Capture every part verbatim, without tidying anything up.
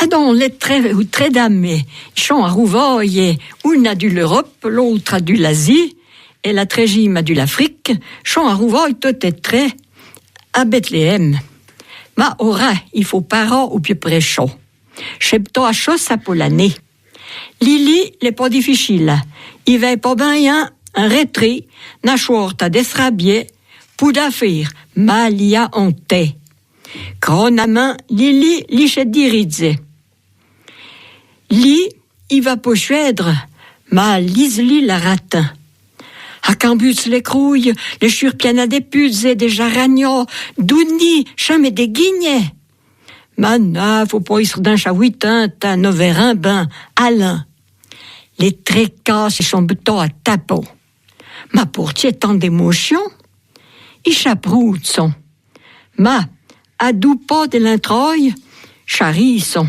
Adon, le trè, ou trè dame chon arouvoye, una du l'Europe, l'outra du l'Asie, e la trèjima du l'Afrique, chon arouvoye tote trè a Bethléem. Ma ora, i fo parò ou piu prèchò. Chè btò a chosa po la né. Lili l'è po diffichila. I vè po bin in, in retrì, na chouorta de srabiè, pou d'afér, ma l'i a on tè. Cronamin, Lili l'i chè diridze. Li, i va po chuèdre, ma Lizli l'a ratin. A cambuts le crouye, le churpiana de pudze, de jaragnò, d'ouni, chame de guignè. Ma na, fo po istre din cha ouitinta, no verin bin, alin. Le trè casse chon btò a tapò. Ma porquè tan d'émochon? I ch'aproutson. Ma, a dou po de l'introye, charison.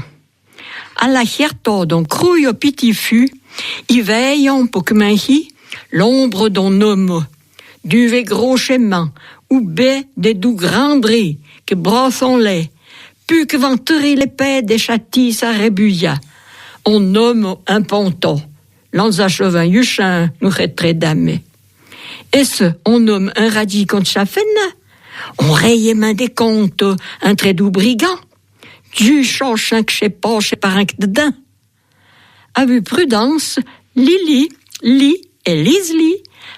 A la chèrtò d'on crouyo piti fu, i vèyon po que minchi l'ombre d'on omo. Duve gro chèmin, ou bè de dou gran dré, que brosson lè, pu que van teri le pè de cha tisa rebuya. On omo impontò. L'an za chovin yuchin, nou chè trè dame. Ès on omo inradji conte cha fèna? On rèyemin de conte intre dou brigan? Diu chò chin que chè po chè parin que dedin. Avu prudance, Lili, Li e Lizli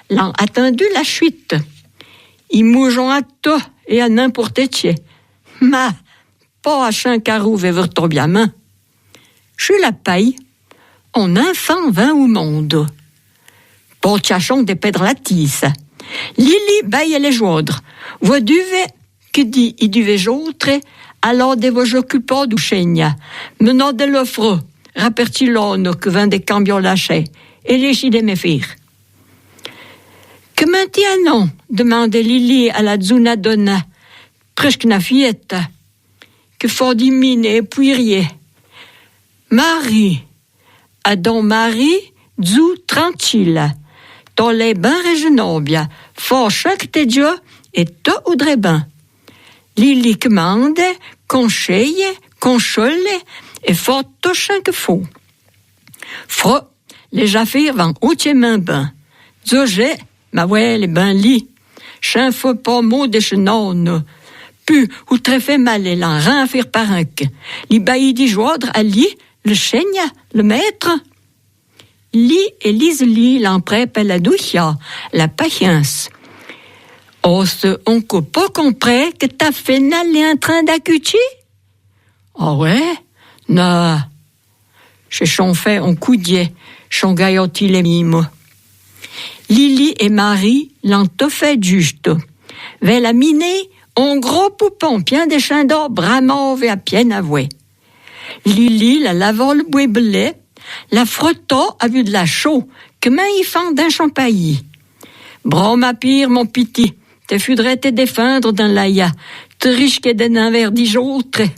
l'an atindu la chuite. I moujon a to e a n'importe què. Ma, po a chin qu'arouve vrtobiamin. Chu la paye, on infan vin ou mondo. Po tchachon de pèdre la tisa. Lili baye le jouodre. Vo duve, que di i duve j'outre, alò de vo j'occupò dou chègna. Menò de l'ofro, raperti l'ono que vin de cambio la chè, e lèchi de me fére. Que minti anon? Demande Lili a la dzouna dona, presque na fièta. Que fo di mine e pouirié. Mari, adon Mari, dzou tranquila. To l'è bin rejenobia, fo chin que te dio e to oudre bin. Lili que mande, concheille, conchole, e fo to chin que fo. Fro, le j'afére van otchemin bin. Dzojè, ma ouè le bin li. Chin fo po mo de chè nono. Pu, ou trè fé mal e l'an rin a fére parin que. Li bayi di jouodre a li, le chègna, le mètre. Li e Lizli l'an prè pe la doucha, la pachianse. Osse on co po comprè que ta fèna l'è in trin d'acuchi? A ouè? Na. Chè chon fé on coudié, chon gayoti le mimo. Lili e Mari l'an to fé justo. Vè la miné, on gro poupon pien de chindò bramove a pièna vouè. Lili la lavò le boué blé, la frotò avu de la chou, que min i fan din chon payi. Broma pire, mon piti, te fudrè te défindre din l'aya, te risque de n'in vèr di j'outre.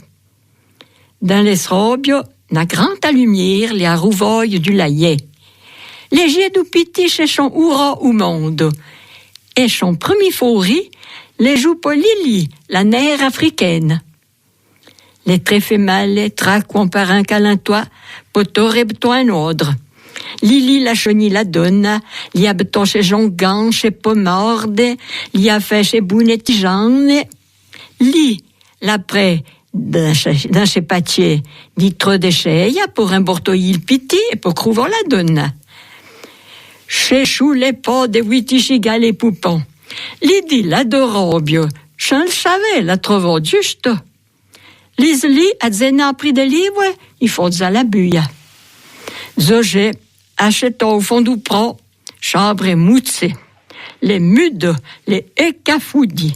Din l'esrobio, na granta lumiére li arouvoye du l'ayè. Le jé dou piti chè chon ouro ou mondo. E chon premi fori, le jou po Lili, la nère africaine. Le trè female traquon parin qu'alintoua, po to rebtò in odre. Lili la choni la dona, li a btò chè jongan, chè pomorde, li a fé chè boune tijane. Li, la prè, din chè, din chè patchè, di trè de chèya, po rimbortoyi il piti e po crouvo la dona. Chè chou le po de vouiti chiga le poupon. Li di la dorobio, chin le chavè la trovo justo. Lizli a zena pri de livouè, i fodza la buya. Dzojè, achètò ou fon dou pro, chabre moutsè. Le mudo, le ecafoudi.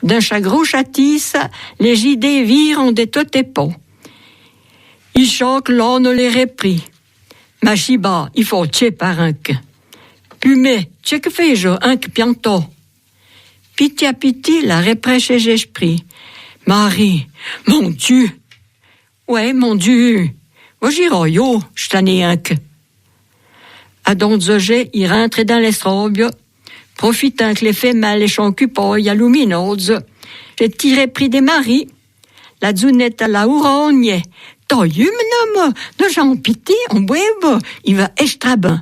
Din cha groucha tisa, le jidé viron de tote po. I choque l'ono le repri. Ma chiba, i fo tchè parin que. Pu mé, tchè que féjo inque pianto? Piti a piti, la reprè chè j'espri. Mari, mon Diu! Ouè, mon Diu! Vo jiro yo, ch'ta n'é inque. Adon Dzojè i rintre din l'esrobio, profitin que le female chon cupoya luminodzo, chè tirè pri de Mari, la dzounetta la ourogne, Adon, yu, mèn'mo, no j'an piti, on bouébo, i va èstra bin.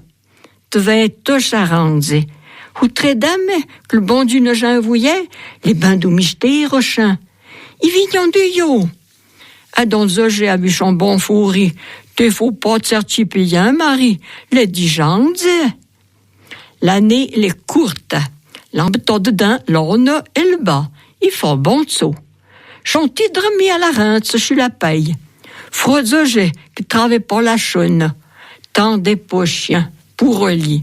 Te vèi to charandze. Houtrè dame, ke le bon Diu no j'an vouye, l'è bin dou mistéro chin. I vinion du yo. Adon Zojé a bu chon bon fouri. Te fô pa tsèrtsi pèyin, Mari, l'è di j'andze. L'ané l'è kourta. L'an bètò dedeun l'orno è le ba. I fô bon tso. Chon ti dremi a la rintse chu la pèi. Fro Zojé ke trave pa la chone. Tan de po chien, pou reli.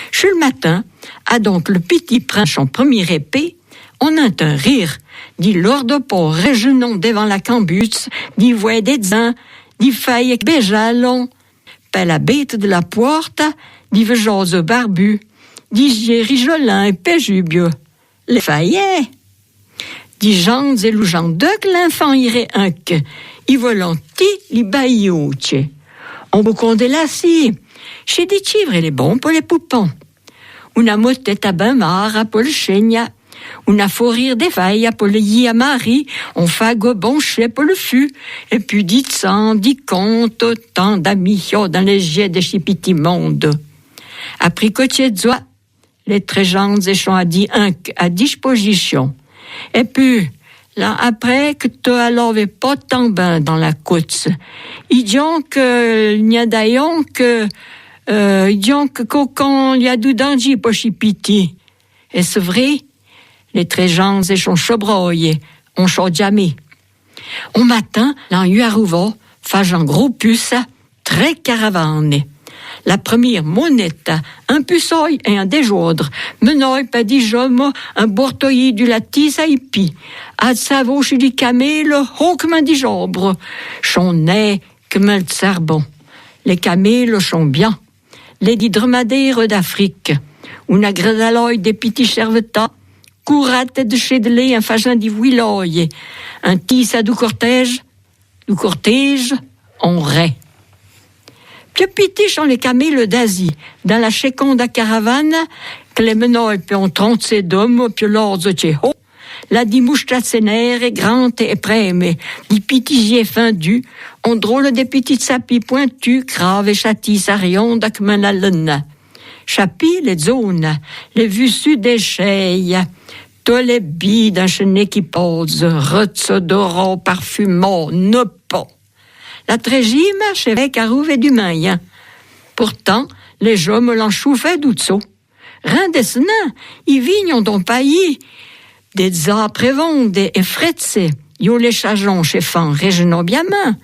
Chu le matin, adon ke le piti prin chon premi répé, on intin rire, di lordo po réjenon devan la kanbutse, di vouè de dzin, di fèye ke béjalon, pè la béte de la pouarta, di vejôdzo barbu, di j'yé rijolin è pèjubio. L'è fèye. Di j'andze lou j'an deu ke l'infan irè inke, i volon ti li bayi otse. On bokon de lassi, chè di tchivre l'è bon po le poupon. Una motèta bin mara po le chègna, una forire de fèya po le yi a mari, on fago bon chè po le fu, è pu di tsan, di konto, tan d'amihyo dan le j'yé de chi piti mondo. Apri kotse dzoa, le trè j'andze chon adi inke a dispojichon. È pu, l'an aprè ke to alove pa tan bin dan la kotse. I dion ke, nia dayon ke, i dion ke kokon l'ya dou dandji po chi piti. È se vré, le trè j'andze chon chobroye, on chô djamé. On matin, l'an yu arouvo, fajan gro pusa, trè karavane. La premire monèta, in pusoi è in déjodre, mènoi pè di j'omo, in bortoyi du la tisa i pi. Atsavo chu di kamélo, hô kman di j'obro. Chon nè kman le tsarbon. Le kamélo chon bian. L'è di dremadéro d'Afrike. Una gredaloi de piti chèrveta, kourate de chè de lé in fajan di vouiloye. In tisa dou kortèje, dou kortèje, on rè. Pye piti chon le kamélo d'Azi, dan la chekonda karavana, ke le mènoi pè on trantse d'omo, pye lordzo tse hô, l'a di mouchatse nère, grante è preme, di piti j'yé findu, on drole de piti tsapi pointu, krave cha tisa rionda kman la lèna. Cha pi l'è dzona, l'è vusu de chèya, to l'è bi dan chè nè ki podzo, retso d'oro parfumo, no po. La trèjima chè vèi karouve du mayin. Pourtan, le j'omo l'an choufè dou tso. Rin de sènin, i vinion d'on payi, de dza prèvonde è frètse, yo le chajon chè fan réjenon biamin.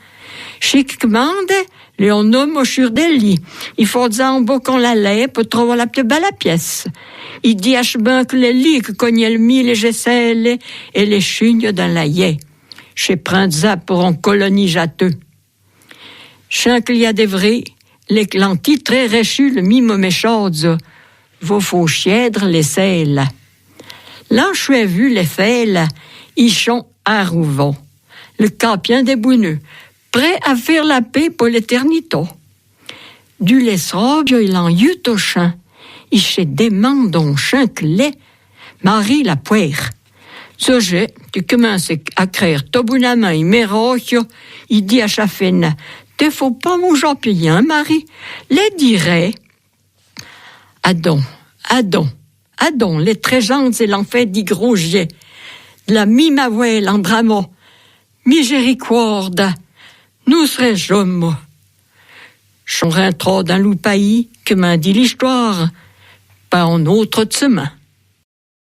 Chi ke kmande, l'è on omo chur de li, i fô dza on bokon la lè po trovo la pye bala pyèse. I di a chè bin ke l'è li ke kogne le mi le j'sèle è le chugno dan la yè. Chè prin dza por on kolonijateu. Chin ke l'ya de vré, l'è ke l'an ti trè rèchu le mimo mèchodzo, vo fô chièdre le sèla. L'an chouè vu le sèla, i chon arouvo. Le ka pyin de bouneu, prè a fére la pè po l'éternito. Du le srobio i l'an yu to chin, i chè demandon chin ke l'è, Mari la pouère. Zojé, ke kminse a krère to bounamin i mèrocho, i di a cha fèna: Te fô pa moujo pyin, Mari, l'è di rè. Adon, adon, adon, le trè j'andze l'an fé di gro j'yé. De la mima vouè l'an bramo: Mizérikouarda, nou srè j'omo. Chon rintro dan lou payi, kman di l'istouare, pa on otro tsemin.